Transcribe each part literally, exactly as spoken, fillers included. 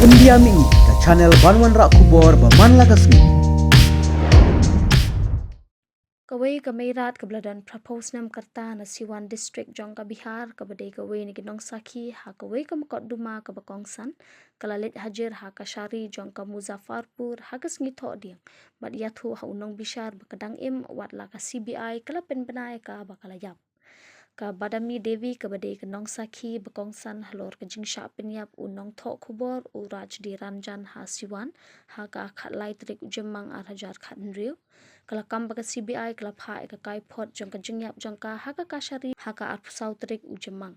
India Mini, ka channel ban wanrah khubor ba man la ka sngi. Kawei ka meirad kaba la don phra phew snem ka rta na Siwan District jong ka Bihar, kaba dei kawei na ki nongsakhi ha kawei ka mukotduma kaba kongsan, ka la leit hajir ha kashari jong ka Muzaffarpur ha ka sngi Thohdieng bad ïathuh ha u nongbishar ba ka dang im, wat la ka C B I ka la pynbna ïa ka ba ka la ïap. Ka Badami Devi kaba dei ka nongsakhi ba kongsan halor ka jingshah pynïap u nongthoh khubor u Rajdi Ranjan ha Siwan ha ka khatlai tarik u Jymmang ar hajar khathynriew, ka la kam ba ka C B I ka la phah ïa ka kaiphod jong ka jingïap jong ka ha ka kashari ha ka arphew saw tarik u Jymmang.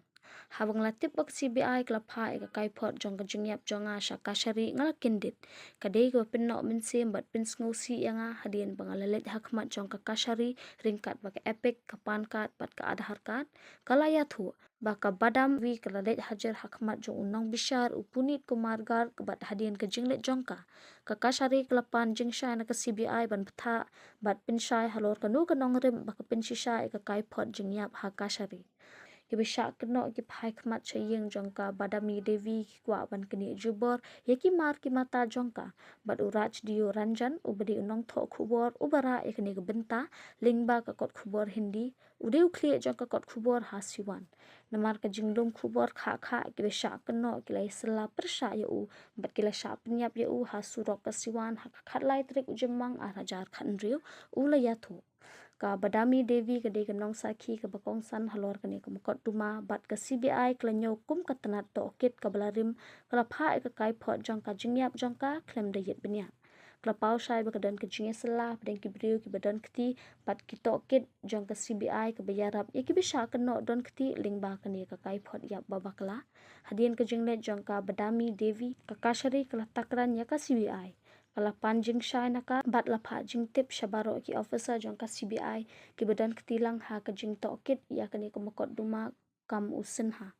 Haba nga la tip ba ka C B I ka la phah ïa ka kaiphod jong ka jingïap jong nga sha kashari, nga la kyndit. Ka dei kaba pynnoh mynsiem bad pynsngewsih ïa nga hadien ba nga la leit ha khmat jong ka kashari ryngkat bad ka EPIC, ka PAN card bad ka Aadhaar card. Ka la ïathuh ba ka Badami Devi ka la leit hajir ha khmat jong u nongbishar u Puneet Kumar Garg bad hadien ka jingleit jong ka, ka kashari ka la pan jingshai na ka C B I ban bthah bad pynshai halor kano ka nongrim ba ka pynshisha ïa ka kaiphod jingïap ha kashari. Kiba shah kynnoh ki phai khmat sha ïing jong ka Badami Devi ki kwah ban knieh jubor ïa ki mar ki mata jong ka bad u Rajdi Ranjan uba dei u nongthoh khubor uba rah ïa kane ka bynta lyngba ka kot khubor Hindi, u dei u khlieh jong ka kot khubor ha Siwan. Namar ka jinglum khubor khah khah, kiba shah kynnoh ki la ïasylla pyrshah ïa u bad ki la shah pynïap ïa u ha surok ka Siwan ha ka khatlai tarik u Jymmang ar hajar khathynriew, u la ïathuh. Ka Badami Devi ka dei ka nongsakhi kaba kongsan halor kane ka mukotduma bad ka C B I ka la ñiew kum ka tnat tohkit kaba la rim, ka la phah ïa ka kaiphod jong ka jingïap jong ka khlem da ïit bniah. Ka la paw shai ba ka don ka jingïasylla hapdeng ki briew kiba don kti bad ki tohkit jong ka C B I kaba ïarap ïa kiba shah kynnoh don kti lyngba kane ka kaiphod ïap ba bakla. Hadien ka jingleit jong ka Badami Devi, ka kashari ka la takran ïa ka C B I. Ka la pan jingshai na ka bad la phah jingtip sha baroh ki officer jong ka C B I kiba don kti lang ha ka jingtohkit ïa kane ka mukotduma kam u Sinha.